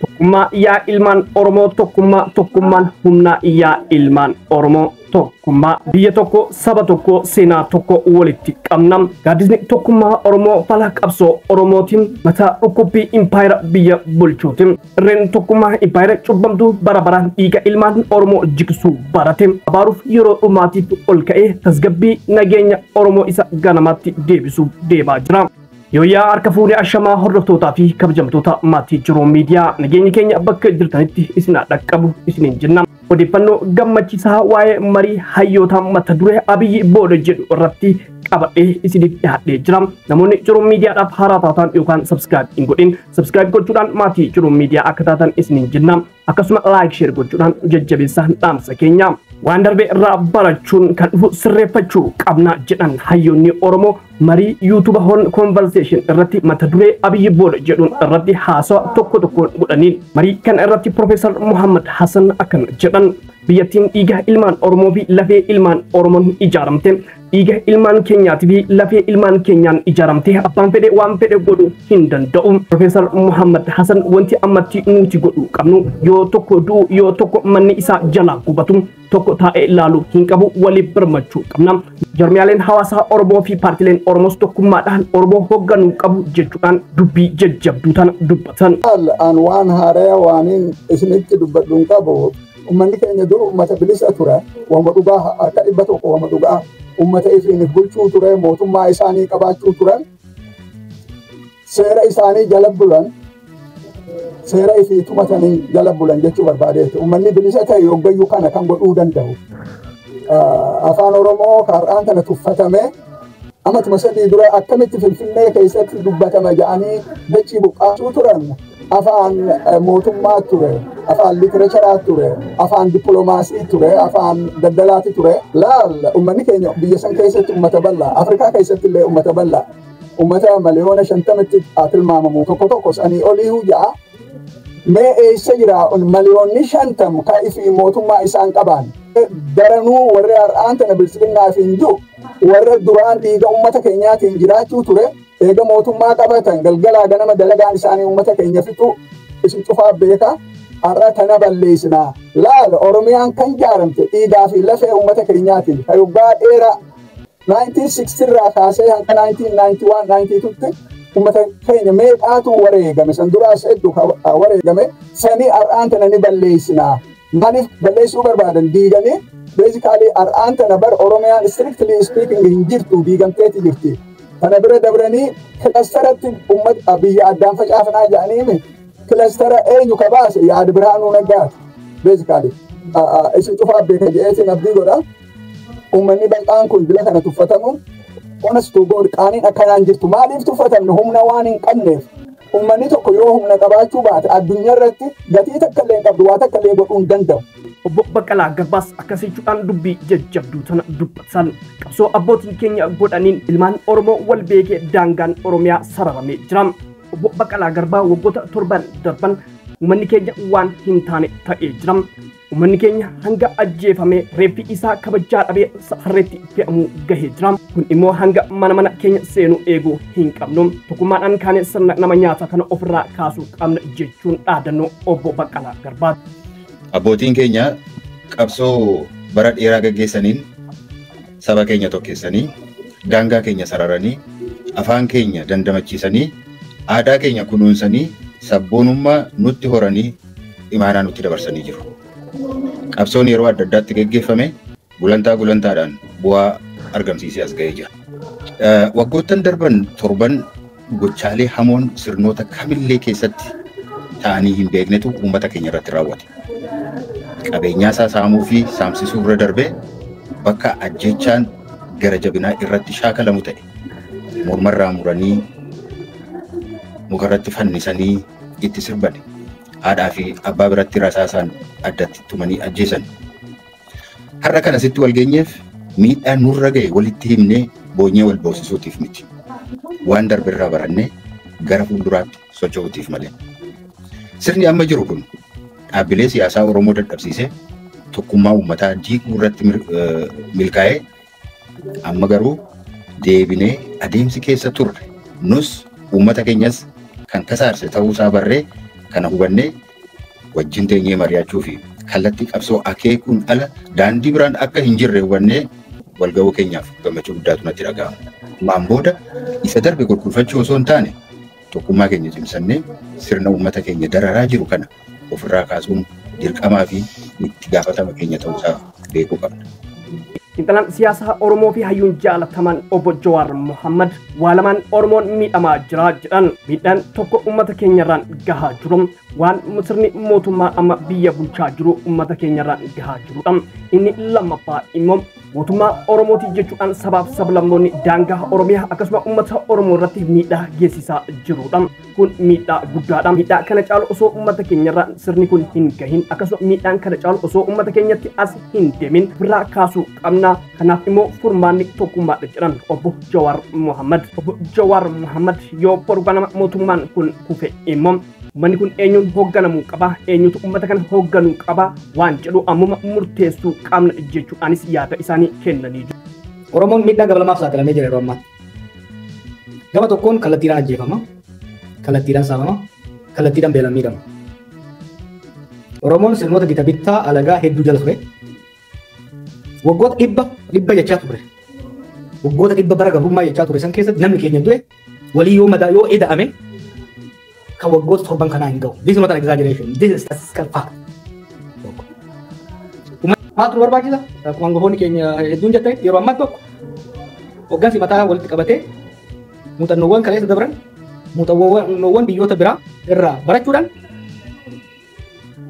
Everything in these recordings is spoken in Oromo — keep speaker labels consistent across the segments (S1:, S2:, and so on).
S1: Tokkummaa yaa ilmaan Oromoo, tokkummaa, tokkummaan humnaa yaa ilmaan Oromoo, tokkummaa. Biyya tokko, saba tokko, seenaa tokko walitti qabna. Gaaddisni tokkummaa Oromoo fala qabsoo Oromootiin mataa dhukkubbii impaayera biyya bulchuutiin. Irreen tokkummaa impaayera cubbamtuu bara baraan dhiiga ilmaan Oromoo jigsuu barate. Abaaruuf yeroo dhumaatiif ol ka'ee tasgabbii nageenya Oromoo isa ganamaatti deebisuuf deemaa jira. Yooyyaa harka fuunee ashamaa hordoftootaa fi kabajamtoota maatii Jiruu Miidiyaa, nageenyi keenya bakka jirtanitti isin dhaqqabu isiniin jenna. Odeeffannoo gammachiisaa waa'ee marii hayyoota mata duree Abiyyi booda jedhu irratti qabadhee isiniif dhiyaadhee jira. Namoonni Jiruu Miidiyaadhaaf haaraa taatan yookaan subscribe hin godhin, subscribe gochuudhaan maatii Jiruu Miidiyaa akka taatan isiniin jenna. Akkasuma like, share gochuudhaan jajjabeessaa dhaamsa keenya. Waan darbe irraa barachuun kan dhufu sirreeffachuu qabna jedhan hayyoonni Oromoo marii YouTube Horn Conversation irratti mata duree Abiyyi booda jedhuun irratti haasawa tokko tokkoon godhaniin. Marii kana irratti Profeesar Muhammad Hassan akkana jedhan: biyyattiin dhiiga ilmaan Oromoo fi lafee ilmaan Oromoon ijaaramte, dhiiga ilmaan keenyaatii fi lafee ilmaan keenyaan ijaaramte, abbaan fedhe waan fedhe godhuu hin danda'u. Profeesar Muhammad Hassan wanti ammatti nuti godhuu qabnu, yoo tokko du'u, yoo tokko manni isaa jalaa gubatu, tokko taa'ee ilaaluu hin qabu, waliif birmachuu qabna. Jarmiyaaleen hawaasaa Oromoo fi paartileen Oromoos tokkummaadhaan Oromoo hoogganuu qabu jechuudhaan dubbii jajjabduu tana dubbatan.
S2: An waan haaraa waaniin isinitti dubbadhu hin qabu. Uummanni keenya dur uummata bilisa ture. Wama dhugaa harka 100 wama dhugaa uummata ifiin bulchuu ture, mootummaa isaanii qabaachuu turan, seera isaanii jala bulan, seera ifii tumatanii jala bulan jechuu barbaadeetti. Uummanni bilisa ta'e yoggayyuu kana kan godhuu danda'u. Afaan Oromoo har'aan kana tuffatame amatuma 3 dura akkamitti Finfinnee keessatti dubbatama jedhanii dachii buqqaasuu turan. Afaan mootummaa ture, afaan litireecharaa ture, afaan dippiloomaasii ture, afaan daldalaati ture. Laal, uummanni keenya biyya san keessatti uummata bal'aa, Afrikaa keessatti illee uummata bal'aa, uummata 50 miliyoonatti tilmaamamu, tokko tokko sanii olii ja'a. Mee eessa jira 50 miliyoonni ka ifii mootummaa isaan qaban? Daranuu warri har'aan tana bilisiginnaa fi hin jiru, warra duraan dhiiga uummata keenyaatiin jiraachuu ture, eega mootummaa qabatan galgalaa ganama dalagaan isaanii uummata keenya fixu isin cufaa beeka. Har'a tana balleessinaa. Laal, Oromiyaan kan ijaaramte dhiigaa fi lafee uummata keenyaatiin. Kan waggaa dheeraa 1960 irraa kaasee hanga 1991 92tti uummata keenya meeqaatu wareegame, san duraas hedduu wareegame. Sanii har'aan tana ni balleessinaa. Maaliif balleessuu barbaadan? Diiganii basically har'aan tana bar Oromiyaan strictly speaking hin jirtu, diigamteeti jirti. Kana bira dabranii clusteratti uummata biyya addaan facaafnaa jedhanii, clustera eenyu ka baase? Yaada Birhaanuu Naggaati. Basically isin cufaa beeka jedheetiin abdii godha. Uummanni bal'aan kun bila kana tuffatamu, honest to God, qaaniin akkanaan jirtu. Maaliif tuffatamne? Humna waan hin qabneef. Uummanni tokko yoo humna qabaachuu baate addunyaa irratti gatii takka illee hin qabdu, waa takka illee godhuu hin danda'u.
S1: Obbo Baqqalaa Garbaas akkas jechuudhaan dubbii jajjabduu tana dubbatan. Qabsoo abbootiin keenya godhaniin ilmaan Oromoo wal beekee daangaan Oromiyaa sararamee jira. Obbo Baqqalaa Garbaa waggoota 7 darban uummanni keenya waan hin taane ta'ee jira. Uummanni keenya hanga ajjeefamee reeffi isaa kabajaa dhabee harreetti fe'amuu gahee jira. Kun immoo hanga mana mana keenya seenuu eeguu hin qabnu. Tokkummaadhaan kaanee sirna nama nyaata kana ofirraa kaasuu qabna jechuun dhaadannoo Obbo Baqqalaa Garbaa.
S3: Abbootiin keenya qabsoo bara dheeraa gaggeessaniin saba keenya tokkeessanii, daangaa keenya sararanii, afaan keenya dandamachiisanii, aadaa keenya kunuunsanii, sabboonummaa nutti horanii imaanaa nutti dabarsanii jiru. Qabsoon yeroo adda addaatti gaggeeffame gulantaa gulantaadhaan bu'aa argamsiisee as ga'ee jira. Waggoottan darban 7 gochaalee hamoon sirnoota kamillee keessatti ta'anii hin beeknetu uummata keenya irratti raawwate. Qabeenyaa isaa saamuu fi saamsisuu irra darbee bakka ajjechaan gara jabinaa irratti shaakalamu ta'e. Mormarraa muranii mukarratti fannisanii itti sirban. Haadhaa fi abbaa biratti rasaasaan addatti tumanii ajjeesan. Har'a kana sitti wal geenyeef miidhaa nurra ga'e walitti himnee boonyee wal boosisuutiif miti. Waan darbe irraa barannee gara fuulduraatti socho'uutiif malee. Sirni amma jiru kun Dhaabbilee siyaasaa Oromoo dadhabsiisee tokkummaa uummataa diiguu irratti milkaa'ee, amma garuu deebinee adeemsi keessa turre nus uummata keenyas kan kasaarse ta'uusaa barree, kana hubannee wajjin teenyee mari'achuu fi kallattii qabsoo akeekuun ala daandii biraan akka hin jirre hubannee walga'uu keenyaaf gammachuu guddaatu natti dhaga'ama. Ammaan booda isa darbe gurgurfachuu osoo hin taane, tokkummaa keenya cimsannee sirna uummata keenya dararaa jiru kana ofirraa kaasuun dirqamaa fi itti gaafatama keenya ta'uusaa beekuu qabna.
S1: Xiinxalaan siyaasaa Oromoo fi hayyuun jaalataman obbo Jawaar Mohammad waa lamaan Oromoon miidhamaa jira jedhan. Miidhaan tokko uummata keenyarraan gahaa jiru waan sirni mootummaa amma biyya bulchaa jiru uummata keenyarraan gahaa jirudha. Inni lammaffaa immoo mootummaa Oromooti jechuudhaan sabaaf sablammoonni daangaa Oromiyaa akkasuma uummata Oromoo irratti miidhaa geessisaa jirudha. Kun miidhaa guddaadha. Miidhaa kana caalu osoo uummata keenyarraan sirni kun hin gahin, akkasuma miidhaan kana caalu osoo uummata keenyatti as hin deemin birraa kaasuu qabna. Kanaaf immoo furmaanni tokkummaadha jedhan obbo Jawaar Mohammad. Obbo Jawaar Mohammad yoo boru ganama mootummaan kun kufe immoo uummanni kun eenyuun hoogganamuu qaba, eenyutu uummata kana hoogganuu qaba waan jedhu ammuma murteessuu qabna jechuudhaanis yaada isaanii kennanii jiru.
S4: Oromoon miidhaa gabalamaaf saaxilamee jira yeroo ammaatti. Gama tokkoon kallattiidhaan ajjeefama, kallattiidhaan saamama, kallattiidhaan beelaan miidhama. Oromoon sirnoota gita bittaa alagaa hedduu jala ture. Waggoota 100 jechaa ture. Waggoota 100 bara gabrummaa jechaa ture san keessatti namni keenya du'e walii yoo madaa yoo eda'ame kan waggoota 7 kanaa hin ga'u. This is not an exaggeration. This is statistical fact. Maaltu nu barbaachisa? Akkuma hangafoonni keenya hedduun jettanitti, yeroo ammaatti tokko hoggansi mataa walitti qabatee muuxannoowwan kaleessa dabran, muuxannoowwan biyyoota biraa irraa barachuudhaan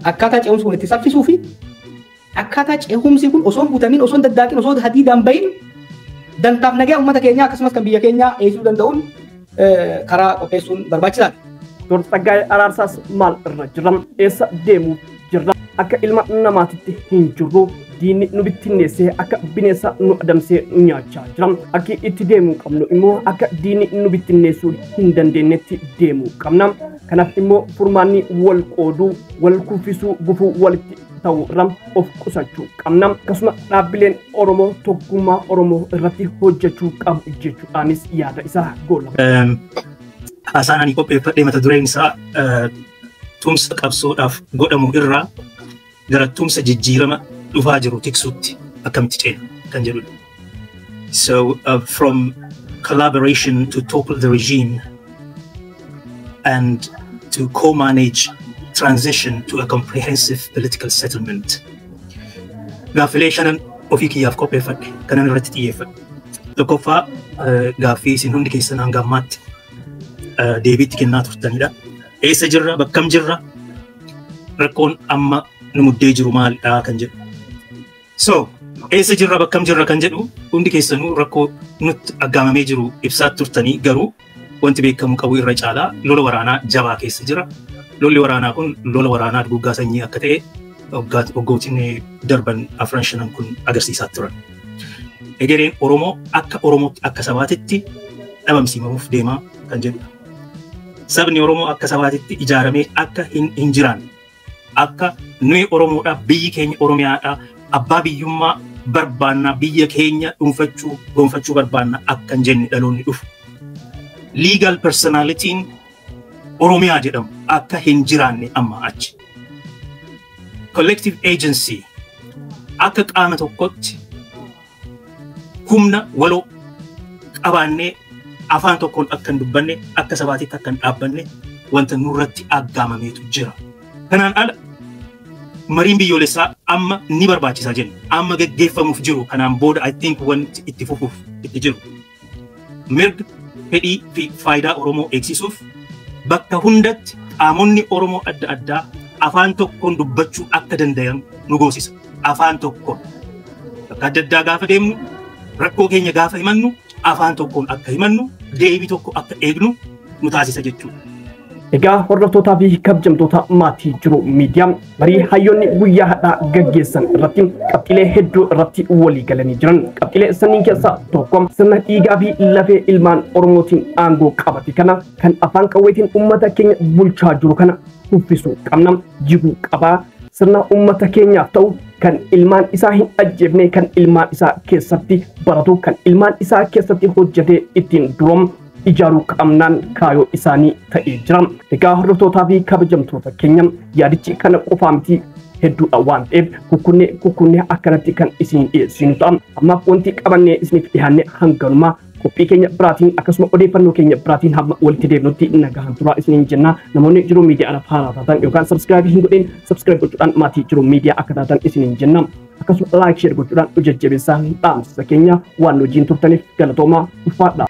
S4: akkaataa ce'umsi kun itti saffisuu fi akkaataa ce'umsi kun osoo hin butamin, osoo hin daddaaqin, osoo hadiidaan bahin dantaaf nagaa uummata keenyaa akkasumas kan biyya keenyaa eegsisuu danda'uun karaa qopheessuun barbaachisaadha.
S1: Dr. Tsaggaayee Araarsaas maal irra jirra? Eessa deemuuf jirra? Akka ilma namaatitti hin jirru, diinni nu bittinneessee akka bineensa nu adamsee nu nyaachaa jira. Akki itti deemuu qabnu immoo akka diinni nu bittinneessuu hin dandeenyetti deemuu qabna. Kanaaf immoo furmaanni wal qooduu, wal kuffisuu, gufuu walitti ta'uu irra of qusachuu qabna. Akkasuma dhaabbileen Oromoo tokkummaa Oromoo irratti hojjechuu qabu jechuudhaanis yaada isaa goola.
S5: Haasaan ani qopheeffadhe mata dureen isaa tumsa qabsoodhaaf godhamu irraa gara tumsa jijjiirama dhufaa jiru tiksuutti akkamitti ceena kan jedhudha. So from collaboration to topple the regime and to co-manage transition to a comprehensive political settlement. Gaaffilee shanan ofii kiyyaaf qopheeffadhe kanan irratti xiyyeeffadhe. Tokkoffaa, gaaffii isin hundi keessan hanga ammaatti deebiitti kennaa turtanidha. Eessa jirra? Bakkam jirra? Rakkoon amma nu muddee jiru maalidha kan jedhu. So, eessa jirra, bakkam jirra kan jedhu hundi keessanuu rakkoo nutti aggaamamee jiru ibsaa turtanii, garuu wanti beekamu qabu irra caalaa lola waraanaa jabaa keessa jira. Lolli waraanaa kun lola waraanaa duguuggaa sanyii akka ta'e waggootiin darban afran shanan kun agarsiisaa turan. Egereen Oromoo akka Oromootti, akka sabaatitti dhabamsiifamuuf deemaa kan jedhudha. Sabni Oromoo akka sabaatitti ijaaramee akka hin jiraanne, akka nuyi Oromoodha, biyyi keenya Oromiyaadha, abbaa biyyummaa barbaanna, biyya keenya dhuunfachuu gonfachuu barbaanna akka hin jenne dhaloonni dhufu. Legal personalityn Oromiyaa jedhamu akka hin jiraanne amma achi. Collective agency, akka qaama tokkotti humna waloo qabaannee afaan tokkoon akka hin dubbanne, akka sabaatitti akka hin dhaabbanne wanta nurratti aggaamameetu jira. Kanaan ala mariin biyyoolessaa amma ni barbaachisaa jenna. Amma gaggeeffamuuf jiru kanaan booda, I think, wanti itti fufuuf itti jiru. Mirga, fedhii fi faayidaa Oromoo eegsisuuf bakka hundatti qaamonni Oromoo adda addaa afaan tokkoon dubbachuu akka danda'an nu goosisa. Afaan tokkoon. Bakka adda addaa gaafa deemnu, rakkoo keenya gaafa himannu, afaan tokkoon akka himannu, deebii tokko akka eegnu nu taasisa jechuudha.
S1: Egaa hordoftootaa fi kabajamtoota maatii Jiru Miidiyaa, marii hayyoonni guyyaa har'aa gaggeessan irratti qabxiilee hedduu irratti walii galanii jiran. Qabxiilee sanniin keessaa tokko sirna dhiigaa fi lafee ilmaan Oromootiin aangoo qabate kana, kan afaan qawweetiin uummata keenya bulchaa jiru kana kuffisuu qabna, jiguu qabaa. Sirna uummata keenyaaf ta'u, kan ilmaan isaa hin ajjeefne, kan ilmaan isaa keessatti baratu, kan ilmaan isaa keessatti hojjetee ittiin duroomu ijaaruu qabnaan kaayoo isaanii ta'ee jira. Egaa hordoftootaa fi kabajamtoota keenya, yaadichi kana qofaa miti, hedduudha waan ta'eef kukkunnee kukkunnee akkanatti kan isin dhiyeessinu ta'a. Ammaaf wanti qabannee isiniif dhiyaanne hanganumaa. Qophii keenya biraatiin akkasuma odeeffannoo keenya biraatiin hamma walitti deebinutti nagaan turaa isiniin jenna. Namoonni Jiruu Miidiyaadhaaf haaraa taatan yookaan subscribe hin godhin, subscribe gochuudhaan maatii Jiruu Miidiyaa akka taatan isiniin jenna. Akkasuma like, share gochuudhaan nu jajjabeessaa dhaamsa keenya. Waan wajjin turtaniif galatoomaa, ulfaadha.